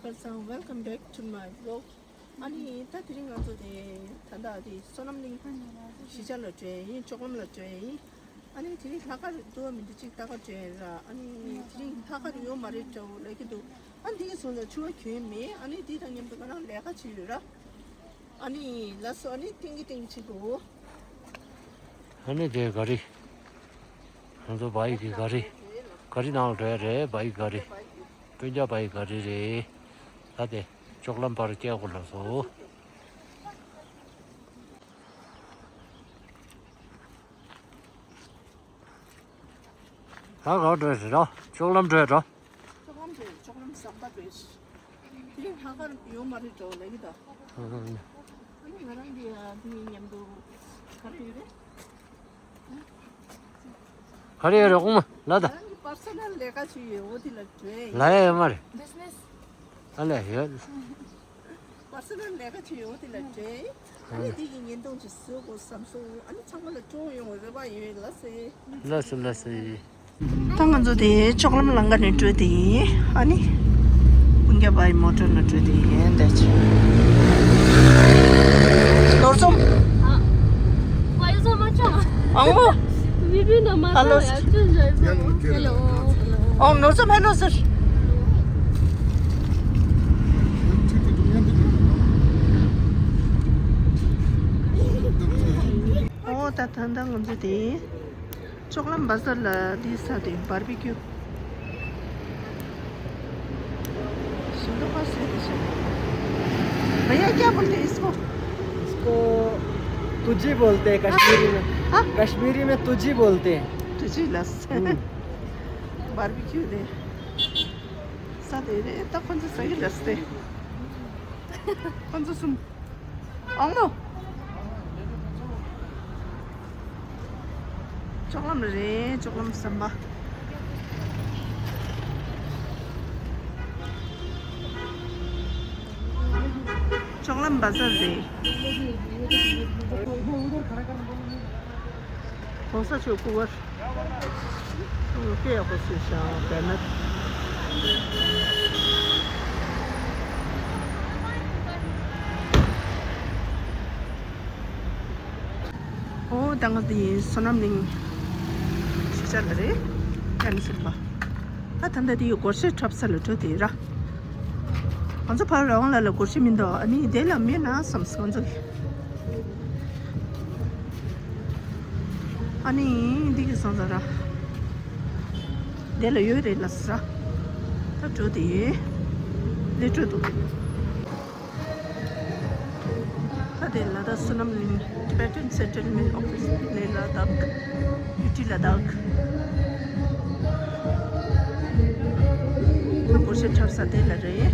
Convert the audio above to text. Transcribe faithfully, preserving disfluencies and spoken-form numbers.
Welcome back to my vlog. ཨ་ནི་ད་དེ་རིང་ང་ཚོ་དེ་ད་ལྟ་དེ་བསོད་ནམས་གླིང་གཞིས་ཆགས་ལ་འགྲོ་ཡ་ཡིན། ལྕོག་ལམ་ལ་འགྲོ་ཡ་ཡིན། ཨ་ནི་དེ་རིང་ལྷག་དཀར་འདུག་མི་འདུག་ཅིག་ལྟ་ག་འགྲོ་ཡ་ཡིན་ར། ཨ་ནི་དེ་རིང་ལྷག་དཀར་ཡོད་མ་རེད་འདྲ་བོ་ལབ་ཀྱི་འདུག་ཨ་ནི་དེ་གི་སོང་ཙང་ཕྱུ་པ་གྱོན་མེད། ཨ་ནི་དེ་དང་མཉམ་དུ་ང་རང་ལས་ཀ་བྱེད་ཡོད་ར། ཨ་ནི་ལགས་སོ། ཨ་ནི་ཏིང་གི་ཏིང་གི་བྱེད་འདུག་ཨ་ནི་དེ་ག་རེ། ང་ཚོ་བ་ཡི་གི་ག་རེ། ག་རེ་ནང་ལ་འགྲོ་ཡ་རེད། བ་ཡི་ག་རེ། སྤུན་ཀྱག་བ་ཡི་ག་རེ་རེད། ད་དེ་ལྕོག་ལམ་བར་སྐྱེལ་དགོས་ལགས་སོ། ད་ག་འགྲོ་ཡ་རེད་ར། ལྕོག་ལམ་འགྲོ་ཡ་ར། ལྕོག་ལམ་རེད། ལྕོག་ལམ་ཟམ་པ་རེད། དེ་རིང་ལྷག་དཀར་ཡོད་མ་རེད་འགྲོ་ལབ་ཀྱི་ད། ཨ་ནི་ང་རང་གི་ཨ་དེ་མཉམ་དུ་ག་རེ་ཡོད་རེད། ག་རེ་ཡོད་རེད་དབུ་མ་ལ་ད། ང་རང་གི་པར་སོ་ནལ་ལས་ཀ་ཞིག་ཡོད། འོ་དེ་ལ་འགྲོ་ཡ་ཡིན། ལ་ཡ་ཡོད་མ་རེད། བི་ཛི་ནེ་སི། ཨ་ལས་ཡོད། པར་སོ་ནལ་ལས་ཀ་ཅིག་ཡོད། དེ་ལ་འགྲོ་ཡ་ཡིན། ཨ་ནི་དེ་གི་བརྙན་ཐུང་ཅིག་བཟོ་དགོས་བསམ་སོང་། ཨ་ནི་ཚང་མ་ལ་སྤྲོ་ཡོང་བའི་རེ་བ་ཡོད། ལགས་སེ། ལགས་སོ་ལགས་སོ། ད་ང་ཚོ་དེ་ལྕོག་ལམ་ལམ་ཁ་ནས་བྲོས་ཏེ་ཡིན། ཨ་ནི་སྤུན་ཀྱག་བ་ཡི་མོ་ཊ་ནང་བྲོས་ཏེ་ཡིན། འདི་ཅི་ནོར་འཛོམས། ཨ། ཨང་མོ། ཧ་ལོ། ཨོ་ནོར་འཛོམས་ཧ་ལོ་ཟེར། ཨོ་ད་ད་ད་ང་ཚོ་དེ། ལྕོག་ལམ་བ་ཟར་ལ་འདི་ཟ་དེ་བར་བི་ཀྱུ། ཞིམ་མདོག་ཁ་ཤས་དེ་ཤ། भैया क्या बोलते हैं इसको? इसको तुजी बोलते हैं कश्मीरी में। हाँ? कश्मीरी में तुजी बोलते हैं। तुजी लस। हम्म। बारबेक्यू दे। ཟ་དེ་རེད། ད་ཁོ་ཚོ་ཟ་གི་ལབ་སྟེ། ཁོ་ཚོ་གསུམ། ཨང་མོ། ལྕོག་ལམ་རེད། ལྕོག་ལམ་ཟམ་པ། ལྕོག་ལམ་བ་ཟར་རེད། གོང་ས་མཆོག་སྐུ་པར། དཔེ་ཡག་པོ་བཟོས་ཤག་བེ་ནར། ཨོ་ད་ང་འདི་བསོད་ནམས་གླིང་གཞིས་ཆགས་ལ་རེད། ཀན་སིལ་པ། ད་ད་ལྟ་དེ་སྒོར་གཞས་འཁྲབ་ས་ལ་འགྲོ་དེ་ར། ང་ཚོ་ཕར་རང་ལ་ལ་སྒོར་གཞས་མི་འདུག་ཨ་ནི་དེ་ལ་མེད་ན་བསམ་སོང་ང་ཚོ་གི། ཨ་ནི་འདི་གི་སོང་ཙང་ར། དེ་ལ་ཡོད་རེད་ལ་ས། ད་འགྲོ་དེ། ལས་འགྲོ་འདུག་ད་དེ་ལ་དྭགས་བསོད་ནམས་གླིང་Tibetan Settlement Office ལས་ལ་དྭགས། ཡུ་ཊི་ལ་དྭགས། ད་སྒོར་གཞས་འཁྲབ་ས་དེ་ལ་རེད།